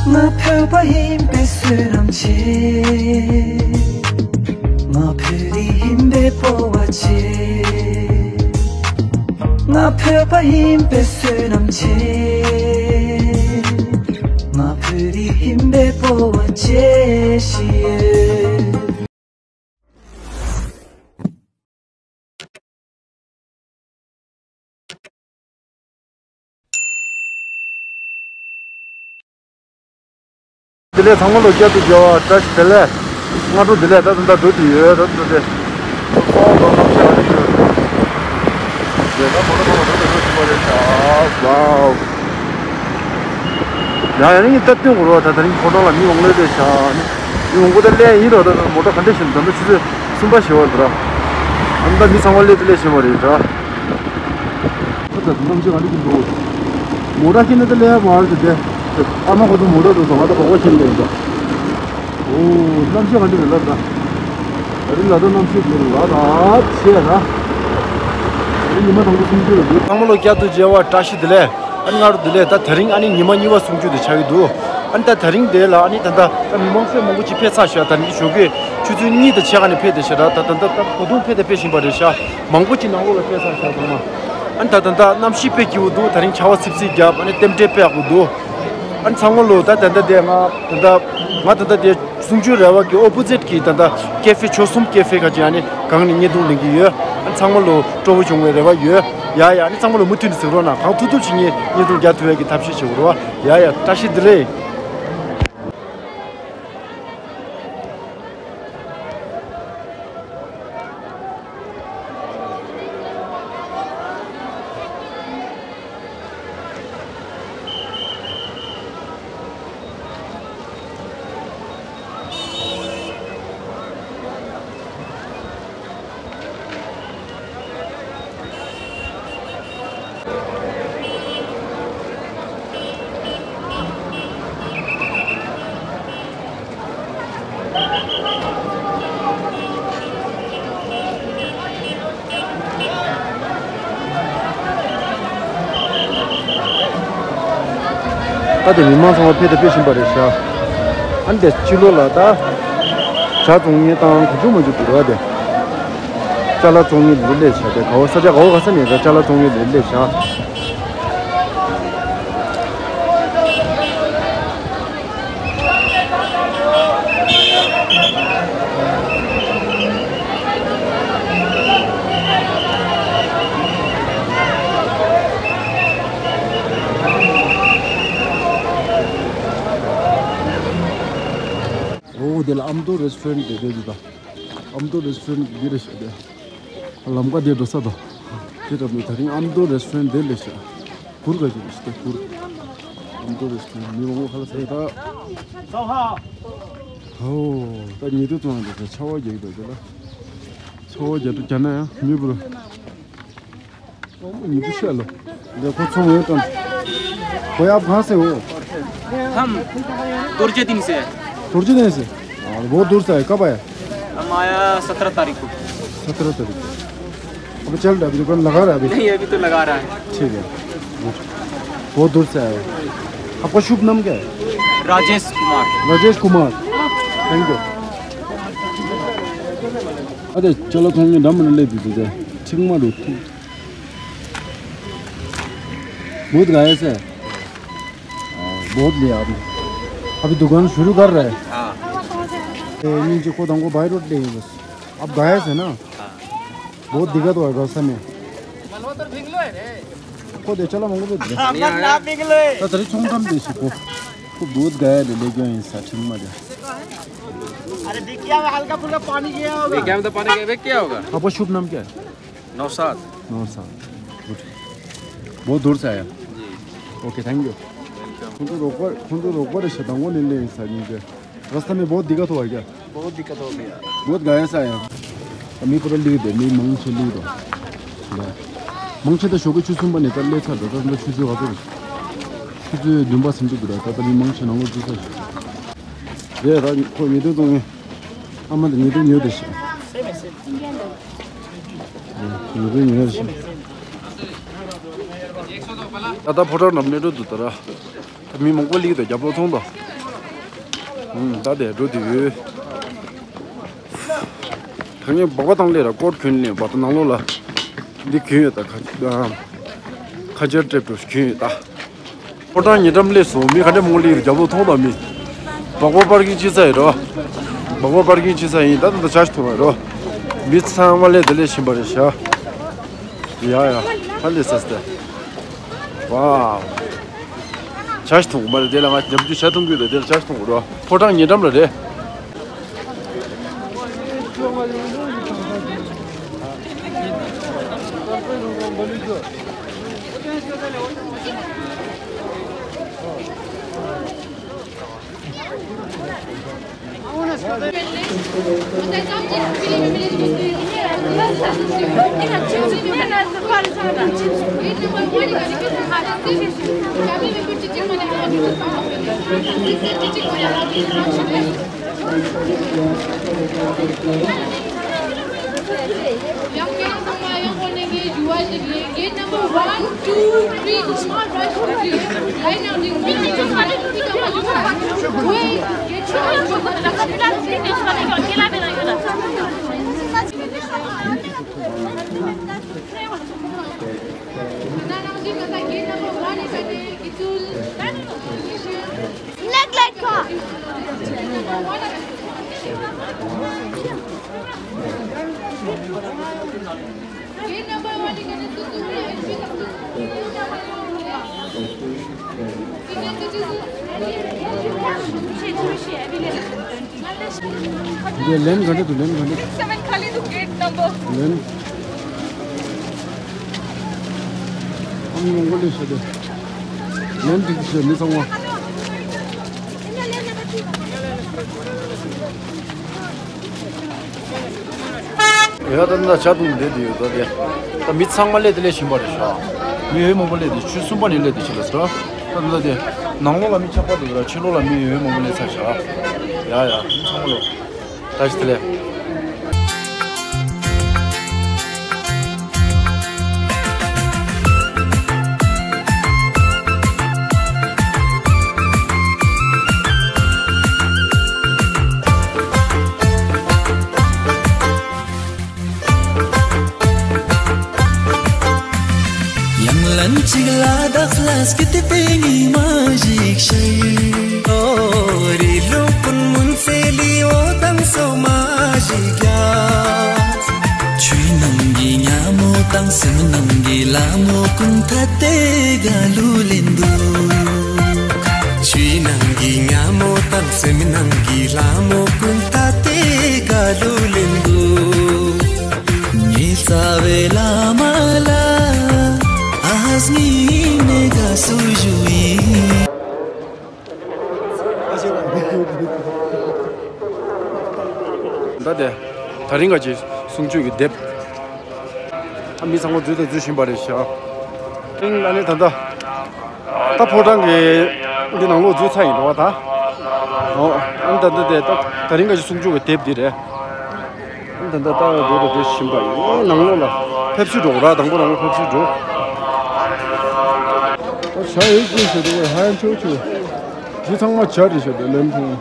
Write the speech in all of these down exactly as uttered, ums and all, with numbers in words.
ང་བོད་པ་ཡིན་པའི་བསོད་ནམས་ཆེ། ང་བོད་རིགས་ཡིན་པའི་སྤོབས་པ་ཆེ། ང་བོད་པ་ཡིན་པའི་བསོད་ནམས་ཆེ། ང་བོད་རིགས་ཡིན་པའི་སྤོབས་པ་ཆེ་ཞེས། བདེ་ལེགས། ཚང་མ་ལ་བསྐྱར་དུ་མཇལ་བ་བཀྲ་ཤིས་བདེ་ལེགས། སྔ་དྲོ་བདེ་ལེགས། ད་ད་ད་འགྲོ་དུས་ཡོད། ད་ད་དེ་ཚོང་དང་གནམ་གཤིས་ག་རེ་ཡོད། དེ་ད་མོ་ཊ་ཚང་མ་འགྲོ་དུས་འགྲོ་བཞིན་པ་རེད་ཤག་ཝའོ། ཡང་ཡང་ནི་ད་སྟོན་དགོས་རེད་བ། ད་ད་རིང་ཕོ་བྲང་ལ་མི་མང་པོ་སླེབས་བསྡད་ཤག་མི་མང་པོ་ད་སླེབས་ཡིན་རོ། ད་ད་མོ་ཊ་ག་འདྲ་ཞིག་ད་ལྟ་ཆུ་ཚོད་གསུམ་པ་ཞེ་བ་འདུག་ར། ད་ལྟ་མི་ཚང་མ་སླེབས་དེ་སླེབས་བཞིན་པ་རེད་འདྲ། ད་ད་གནམ་གཤིས་ག་འདྲ་གི་འདུག་མོ་ཊ་ཁྱེར་ནས་ད་སླེབས་ཡ་མ་རེད་དེ། ཨ་མ་ཁོ་ཚོ་མོ་ཊ་འགྲོ་སོང་། ང་ད་གོག་པ་ཁྱེར་ནས་ཡིན་ད། ཨོ། གནམ་གཤིས་ག་འདྲ་རེད་ལབ་ད། ད་རིང་ལ་ད་གནམ་གཤིས་འདི་རུ་ལ་ད་ཆེ་ཡ་ད། ད་རིང་ཉི་མ་དང་པོ་སུམ་ཅུ་རེད་འདུག་ཚང་མ་ལ་བསྐྱར་དུ་མཇལ་བ་བཀྲ་ཤིས་བདེ་ལེགས། ཨ་ནི་སྔ་དྲོ་བདེ་ལེགས། ད་དེ་རིང་ཨ་ནི་ཉི་མ་གཉིས་པ་སུམ་ཅུ་དེ་ཆགས་ཀྱི་འདུག་ཨ་ནི་ད་དེ་རིང་དེ་ལ་ཨ་ནི་ད་ད་ད་མི་མང་ཚོད་མང་པོ་ཅིག་ཕེབས་ཚར་ཤག་ད་ནི་ཞོགས་ཀས་ཆུ་ཚོད་གཉིས་དང་ཕྱེད་ཀ་ནས་ཕེབས་བསྡད་ཤག་ད་ད་ད་ད་ད་ད་དུང་ཕེབས་དང་ཕེབས་བཞིན་པ་རེད་ཤག་མང་པོ་ཅིག་ནང་ལོགས་ལ་ཕེབས་ཚར་ཤག་ཚང་མ། ཨ་ནི་ད་ད་ད་གནམ་གཤིས་དཔེ་སྐྱིད་པོ་འདུག་ད་རིང་ཆར་པ་སིབ་སིབ་བརྒྱབ། ཨ་ནི་རྟེན་འབྲེལ་དཔེ་ཡག་པོ་འདུག་ཨ་ནི་ཚང་མ་ལོ་ད་ད་ད་དེ་ང་ད་ད་ང་ད་ད་དེ། གསུང་ཆོས་ར་བ་གི་ཨོ་པོ་ཛིཊ་གི་ད་ལྟ་ཀེ་ཧྥེ་ཆོལ་གསུམ་ཀེ་ཧྥེ་ཁ་ཅིག་ཨ་ནི་སྒང་ནས་བརྙན་ཐུང་ལེན་གྱི་ཡོད། ཨ་ནི་ཚང་མ་ལོ་སྤྲོ་བོ་བྱུང་བའི་རེ་བ་ཡོད། ཡ་ཡ། ཨ་ནི་ཚང་མ་ལོ་མུ་མཐུད་ནས་གཟིགས་རོགས་གནང་། གང་ཐུབ་ཐུབ་བྱེད་ངས་བརྙན་ཐུང་རྒྱག་ཐུབ་ཡ་གི་ཐབས་ཤེས་བྱེད་དགོས་རེད་བ། ཡ་ཡ། བཀྲ་ཤིས་བདེ་ལེགས། ད་དེ་མི་མང་ཚང་མ་ཕེབས་དང་ཕེབས་བཞིན་པ་རེད་ཤག་ཨ་ནི་དེ་ཕྱི་ལོགས་ལ་ད་ཇ་བཙོང་མཁན་དང་ག་ཚོད་མ་ཚོད་འདུག་ར། དེ་ཅ་ལག་བཙོང་མཁན་འདི་སླེབས་ཤག་དེ་ག་བ་ས་ཆ་ག་བ་ག་ས་ནས་ད་ཅ་ལག་བཙོང་མཁན་འདི་སླེབས་ཤག་ཨོ། དེ་ལ་ཨ་མདོ་རེ་སི་ཊོ་རན་ཊི་དེ་དེ་དེ་ད། ཨ་མདོ་རེ་སི་ཊོ་རན་ཊི་དེ་རེད་ཤག་དེ། ལམ་ཀ་དེ་འགྲོ་ས་དང་། དེ་འདྲ་མོད། ད་རིང་ཨ་མདོ་རེ་སི་ཊོ་རན་ཊི་དེ་སླེབས་ཤག་གུར་ག་ཞིག་རེད་ཤག་གུར། ཨ་མདོ་རེ་སི་ཊོ་རན་ཊི་མི་མང་པོ་ཁ་ལག་ཟ་ཡི་ད། ཨོ། ད་ཉེ་དུ་ཚང་དེ་ཆར་པ་རྒྱག་གི་འདུག་དེ་ལ། ཆར་པ་རྒྱག་དུས་རྒྱག་ན་ཡང་མི་འབོར། ཉི་ཤུ་ཤར་ལོ། འདི་ཁོ་ཚོང་ཡོད་དམ། कोई आप कहाँ से हो? हम दुर्जय दिन से हैं। दुर्जय दिन से? हाँ, बहुत दूर से आए। कब आया? हम आया सत्रह तारीख को। सत्रह तारीख को। अब चल रहा है, अभी दुकान लगा रहा है अभी? नहीं, अभी तो लगा रहा है। ठीक है। गुड। बहुत दूर से आए हो। आपका शुभ नाम क्या है? राजेश कुमार। राजेश कुमार। Thank you. अरे चलो, थोड़ा दम ले दीजिए। ठीक मारो। बहुत गायब है। हाँ, बहुत लिया आपने। अभी दुकान शुरू कर रहा है। हाँ। ए, नीचे को दंगो बाहर रोड ले बस। अब गायब है ना? हाँ। बहुत दिक्कत हुआ है रास्ते में। को दे चला मंगो दे। नहीं आया। तो तेरी छुंगम दे इसको। को बहुत गायब है, ले गया है साथ में मजा। अरे देखिए, हल्का फुल्का पानी गया होगा। देखिए, हम तो पानी गया, क्या होगा? आपका शुभ नाम क्या है? नौशाद। नौशाद। गुड। बहुत दूर से आया। जी। Okay, thank you. वेलकम। ཁོང་ཚོ་རོགས་པ། ཁོང་ཚོ་རོགས་པ་རེད་ཤག་དང་པོ་ནས་སླེབས་ཡིན་ས་ཡིན་གྱི། रास्ता में बहुत दिक्कत हुआ क्या? बहुत दिक्कत हो गया। बहुत गायब सा आया। མི་པུ་ར་ལུས་དེ་མི་མང་ཆེ་ལུས་དོ། མང་ཆེ་ད་ཞོགས་ཀའི་ཆུ་ཚོད་གསུམ་པ་ནས་ད་སླེབས་ཚར་འདུག་ད་ད་ཆུ་ཚོད་ག་ཚོད་རེད། ཆུ་ཚོད་བདུན་པ་ཟིན་འགྲོ་གི་རེད། ད་ད་མི་མང་ཆེ་ནང་ལོགས་འཛུལ་ཚར་ཤག་རེད། ད་ཁོ་ཉེ་དུ་བཙོང་ངེ། ཨ་མ་དང་ཉེ་དུ་ཉོས་དེ་ཤག་ཉེ་དུ་ཉོས་དེ་ཤག་ད་ད་ཕོ་བྲང་ནང་སླེབས་འགྲོ་འདུག་ད་ར། ད་མི་མང་པོ་སླེབས་འདུག་རྒྱབ་ལོགས་མཐོང་དང་། ད་དེ་འགྲོ་དུས་ཡོད། ད་ངས་སྦག་སྦག་བཏང་ལས་ར་སྐོར་གྱོན་ལས་བ་ད་ནང་ལོགས་ལ་འདི་གྱོན་ཡོད། ད་ཁ་ཁ་ཆར་ཏྲེབ་ཏྲེབ་གྱོན་ཡོད་ད། ཕོ་བྲང་ཉེ་འགྲམ་སླེབས་སོང་། མི་ག་འདྲ་མང་པོ་སླེབས་ཡོད། རྒྱབ་ལོགས་མཐོང་དང་མི། སྦག་སྦག་པར་ཀིང་ཅི་ས་ཡིན་རོ། སྦག་སྦག་པར་ཀིང་ཅི་ས་ཡིན། ད་ད་ད་ཆར་ཐུང་བ་རོ། མི་ཚང་མ་སླེབས་དེ་ལས་ཕྱིན་པ་རེད་ཤག་ཡ་ཡ། ཧ་ལས་ས་སྟེ། ཝའོ། ཆར་ཐུང་མ་རེད། དེ་ལ་ང་རྒྱབ་རྒྱུ་ཆར་ཐུང་གི་རེད། དེ་ལ་ཆར་ཐུང་རོ། ཕོ་བྲང་ཉེ་འགྲམ་ལ་རེད། Gate number one, two, three, small rush, three. Line down, wait, wait, wait. Gate number one is at the Black light car. Gate number one is gonna Suzuki and Senior citizen. འདི་ལན་ག་འདྲ་འདུག་ལན་ག་འདྲ་འདུག seven ཁ་ལི་འདུག gate number. ལན། ཨང་མང་པོ་ལས་བྱེད་དེ། ལན་འགྲིག་བྱེད་མི་ཚང་བ། ཡ་ད་ནི་ད་ཇ་འཐུང་བསྡད་དེ་ཡོད་ད་དེ། ད་མི་ཚང་མ་སླེབས་དེ་སླེབས་བཞིན་པ་རེད་ཤག་མི་འོས་མང་པོ་སླེབས་དེ་ཆུ་གསུམ་པ་ནས་སླེབས་དེ་ཕྱིན་ལ་ཟེར། ད་ནི་ད་དེ་ནང་ལོགས་ལ་མི་ཆགས་པ་འདུག་ར། ཕྱི་ལོགས་ལ་མི་འོས་མང་པོ་སླེབས་ཚར་ཤག་ཡ་ཡ་མི་ཚང་མ་ལོ། ད་ཞིག་དེ་ལས། ཡང་ལན་གཅིག་ལ་བདག་ལ་སྐྱིད་པའི་ཉི་མ་ཞིག་ཤར། ཨོ་རི་ལུང་ཀུན་མུན་སེལ་ལི་འོ་དང་སོ་མ་ཞིག་རྒྱག་ཆུའི་ནང་གི་ཉ་མོ་དང་སེམས་ནང་གི་ལ་མོ་ཀུན་ཐ་དེ་ག་ལུ་ལེན་འདུག་ཆུའི་ནང་གི་ཉ་མོ་དང་སེམས་ནང་གི་ལ་མོ་ཀུན་ཐ་དེ་ག་ལུ་ལེན་འདུག་ངའི་རྩ་བའི་བླ་མ་ལ་ཨ་སྙིང་ནས་དགའ་བསུ་ཞུ་ཡིན། ད་དེ། ད་རིང་ག་ཅིག་གསུང་ཆོས་ཀྱི་དེབ། ཨ་མི་ཚང་མ་འཛུལ་དང་འཛུལ་བཞིན་པ་རེད་ཤག་ཨ་ནི་ད་ལྟ། ད་ཕོ་བྲང་གི་འདི་ནང་ལོགས་འཛུལ་ཚར་ཡིན་འགྲོ་བ་ད། ཨོ། ཨ་ནི་ད་ལྟ་དེ་ད་ད་རིང་ག་ཅིག་གསུང་ཆོས་ཀྱི་དེབ་འདི་རེད། ཨ་ནི་ད་ལྟ་ལྟ་བ་འགྲོ་དང་འགྲོ་བཞིན་པ་ཡིན། ནང་ལོགས་ལ་ཕེབས་བསུ་འགྲོ་ར། དང་པོ་རང་ལ་ཕེབས་བསུ་འགྲོ། ཨོ་ཇ་ཡོད་ཅེས་ཟེར་འདུག་གས། ཧ་ཡང་ཆོག་ཆོག་འདི་ཚང་མ་ཇ་རེད་ཤག་དེ་ལན་ཕུང་།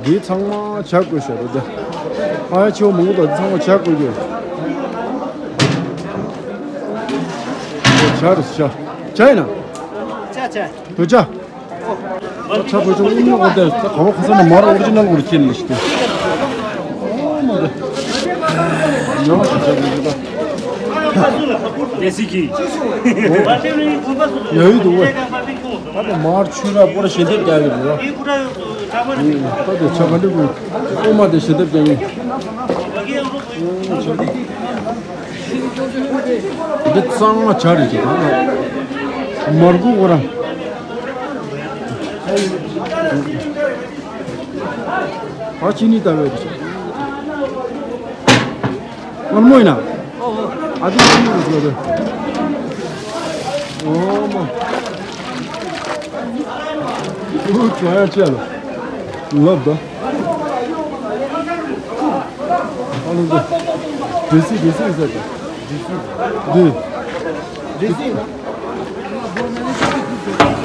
འདི་ཚང་མ་ཇ་བསྐོལ་ཤག་རེད་དེ། ཨ་ཡ་ཆེ་བོ་མང་པོ་དང་འདི་ཚང་མ་ཇ་བསྐོལ་གྱི། ཇ་རེད་ཇ། ཇ་ཡིན་ན། ཇ་ཇ། བོད་ཇ། ཇ་བོད་ཇ་དངོས་གནས་འོ་དེ་ད་ག་བ་ཁ་ས་ན་མར་ཨོ་རི་ཇི་ནལ་བོར་ཁྱེར་ནས་ཤི་དེ། ཨོ་མ་དེ། ཉོ་ཞིག་ཇ་བོད་ཇ་ད། དེ་སི་གི། ཡ་ཡི་འདུག་བས། ད་དེ་མར་ཆུ་ར་པོ་ར་ཞལ་འདེབས་རྒྱག་གི་འདུག་ར། ད་དེ་ཆ་ག་འདྲ་དགོས། ཨོ་མ་དེ་ཞལ་འདེབས་རྒྱག་གི། འདི་གཙང་མ་ཇ་རེད་ཅེས་ད་མར་ཁུ་གོ་ར། ཨ་ཅི་ནི་ད་བས་རེད། སྔོན་མོ་ཡིན་ན། ཨ་ཙི་སྔོན་མོ་རེད་ཟེར་བ་དེ། ཨོ་མ། ཨུ་ཙི་ཡ་ཅེ་ལ། ལབ་ད། ཨ་ལོ་འདི། ཌི་སི་ཌི་སི་ཟེར་ཏེ། ཌི་སི། འདི། ཌི་སི།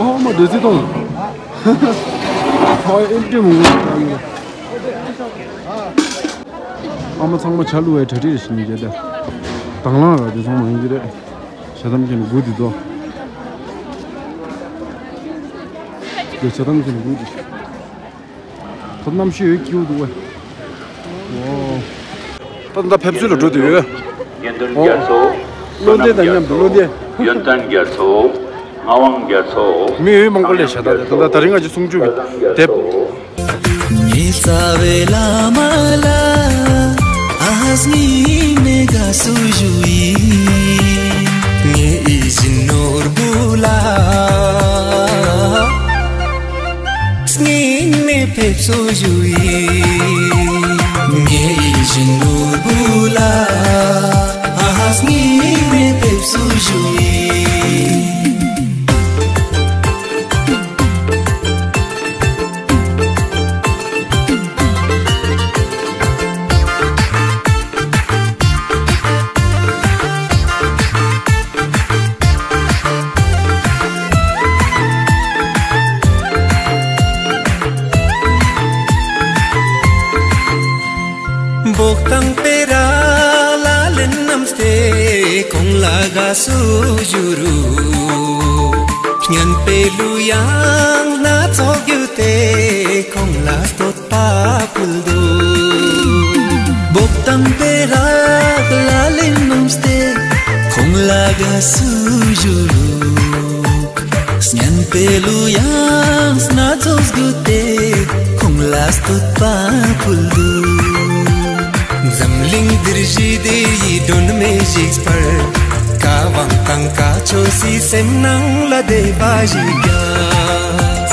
ཨོ་མ་འདོད་ཚིག་གཏོང་། ཨོ་ཨེམ་ཏི་མོ་ངོ་། ཨ་མ་ཚང་མ་ཇ་བླུགས་པའི་གྲ་སྒྲིག་རེ་བྱེད་ནས་བསྡད། དང་བླངས་ར་དེ་ཚང་མ་ཡིན་གྱི་རེད། ཞྭ་དམ་ཁྱེར་ནས་སྒུག་བསྡད་དོ། དེ་ཞྭ་དམ་ཁྱེར་ནས་སྒུག་བསྡད། ད་གནམ་གཤིས་ཡོད་སྐྱིད་པོ་འདུག་བས། ཨོ། ད་ད་ཕེབས་བསུ་ལ་འགྲོ་དུས་ཡོད། དགེ་འདུན་རྒྱ་མཚོ། བློ་ལྡན་དང་མཉམ་དུ་བློ་ལྡན། ཡོན་ཏན་རྒྱ་མཚོ། ངག་དབང་རྒྱ་མཚོ། མི་ཡོད་མང་པོ་སླེབས་ཤག་ད་ད་ད་རིང་ང་ཚོ་གསུང་ཆོས་ཀྱི་དེབ། ངའི་རྩ་བའི་བླ་མ་ལ་ཨ་སྙིང་ནས་དགའ་བསུ་ཞུ་ཡིན། ངའི་ཡིད་བཞིན་ནོར་བུ་ལ། སྙིང་ནས་ཕེབས་བསུ་ཞུ་ཡིན། ངའི་ཡིད་བཞིན་ནོར་བུ་ལ། ཨ་ཧ། སྙིང་ནས་ཕེབས་བསུ་ཞུ་ཡིན། བོགས་དང་སྤེ་ར་ལ་ལན་བསྣམས་ཏེ་ཁོང་ལ་དགའ་བསུ་ཞུ་རུ། སྙན་པའི་གླུ་དབྱངས་སྣ་ཚོགས་བརྒྱུད་དེ་ཁོང་ལ་བསྟོད་པ་ཕུལ་འདུག་བོགས་དང་སྤེ་ར་ལ་ལན་བསྣམས་ཏེ་ཁོང་ལ་དགའ་བསུ་ཞུ་རུ། སྙན་པའི་གླུ་དབྱངས་སྣ་ཚོགས་བརྒྱུད་དེ་ཁོང་ལ་བསྟོད་པ་ཕུལ་འདུག་འཛམ་གླིང་འདིར་ཞི་བདེ་ཡི་སྒྲོན་མེ་ཞིག་སྤར། བཀའ་དབང་དང་བཀའ་ཆོས་སྲིད་སེམས་ནང་ལ་བདེ་བ་ཞིག་རྒྱས།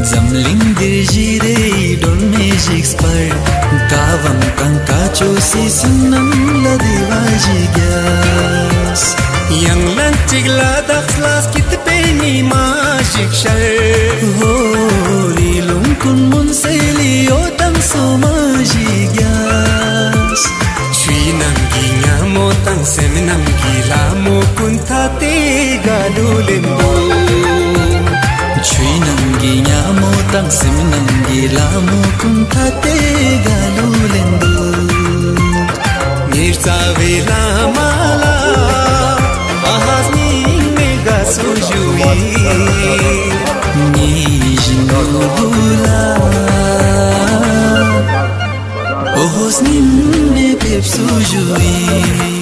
འཛམ་གླིང་འདིར་ཞི་བདེ་ཡི་སྒྲོན་མེ་ཞིག་སྤར། བཀའ་དབང་དང་བཀའ་ཆོས་སྲིད་སེམས་ནང་ལ་བདེ་བ་ཞིག་རྒྱས། ཡང་ལན་གཅིག་ལ་དྭགས་ལ་སྐྱིད་པའི་ཉི་མ་ཞིག་ཤར། ཧོ། རི་ལུང་ཀུན་མུན་སེལ་ལི་འོད་དང་སོ་མ་ཞིག་རྒྱས། ཆུའི་ནང་གི་ཉ་མོ་དང་སེམས་ནང་གི་ལྷ་མོ་ཀུན་ཐ་དད་དགའ་སྤྲོ་ལེན་འདུག་ཆུའི་ནང་གི་ཉ་མོ་དང་སེམས་ནང་གི་ལྷ་མོ་ཀུན་ཐ་དད་དགའ་སྤྲོ་ལེན་འདུག་ངའི་རྩ་བའི་བླ་མ་ལ་ཨ་ཧ་སྙིང་ནས་དགའ་བསུ་ཞུ་ཡིན། ངའི་ཡིད་བཞིན་ནོར་བུ་ལ་ཨོ་ཧོ་སྙིང་ནས་ཕེབས་བསུ་ཞུ་ཡིན།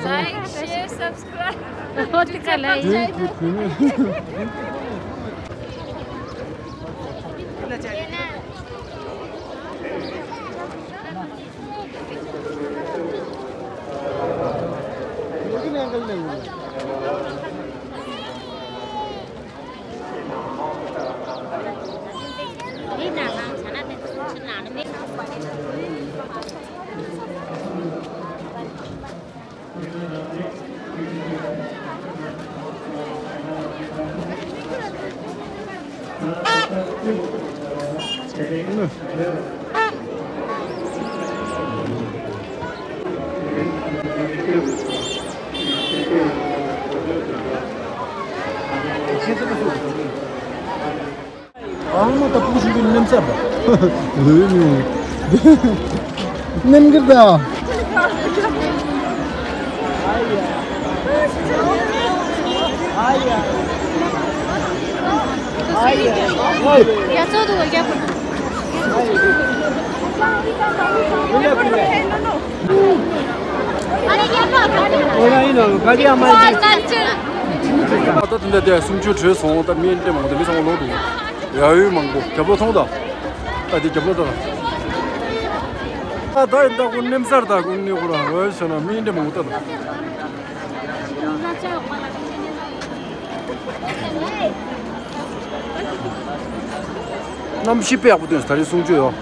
Like, share, subscribe. ཨ་མ་ད་ཕུག་ཤིང་གི་ནེམ་ས་པ། ལོས་མྱོང་། ནེམ་གིར་ད། ད་དེ་འདྲ་དེ་གསུང་ཆོས་གྲོལ་སོང་། ད་མི་འདྲེ་མང་པོ་དེ་མི་ཚང་མ་ལོག་འདུག་ཡ་ཡོད་མང་པོ་རྒྱབ་ལོག་མཐོང་དང་། ད་དེ་རྒྱབ་ལོག་ད། ད་ད་ཡིན་ད་ཁོ་ནེམ་སར་ད་ཁོ་ནི་ཁོ་རང་འོད་ཤ་ན་མི་འདྲེ་མང་པོ་ད་ད། གནམ་གཤིས་དཔེ་ཡག་པོ་སྟོན་སོང་། ད་རིང་གསུང་ཆོས་ཡོད།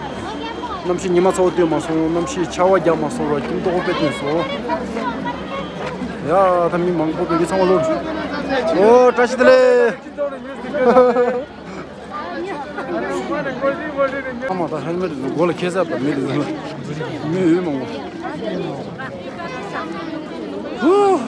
གནམ་གཤིས་ཉི་མ་ཚ་བོ་སྟོན་མ་སོང་། གནམ་གཤིས་ཆར་པ་རྒྱག་མ་སོང་ར། སྐྱིད་མདོག་དཔེ་སྟོན་སོང་། ཡ་ད་མི་མང་པོ་འདུག་མི་ཚང་མ་ལོག་འགྲོ། ཨོ་བཀྲ་ཤིས་བདེ་ལེགས། ཨ་མ་ད་ཧེལ་མེ་ཊི་མགོ་ལ་ཁྱེར་ས་པ་མི་འདུག་མི་ཡོད་མང་པོ། ཧུ།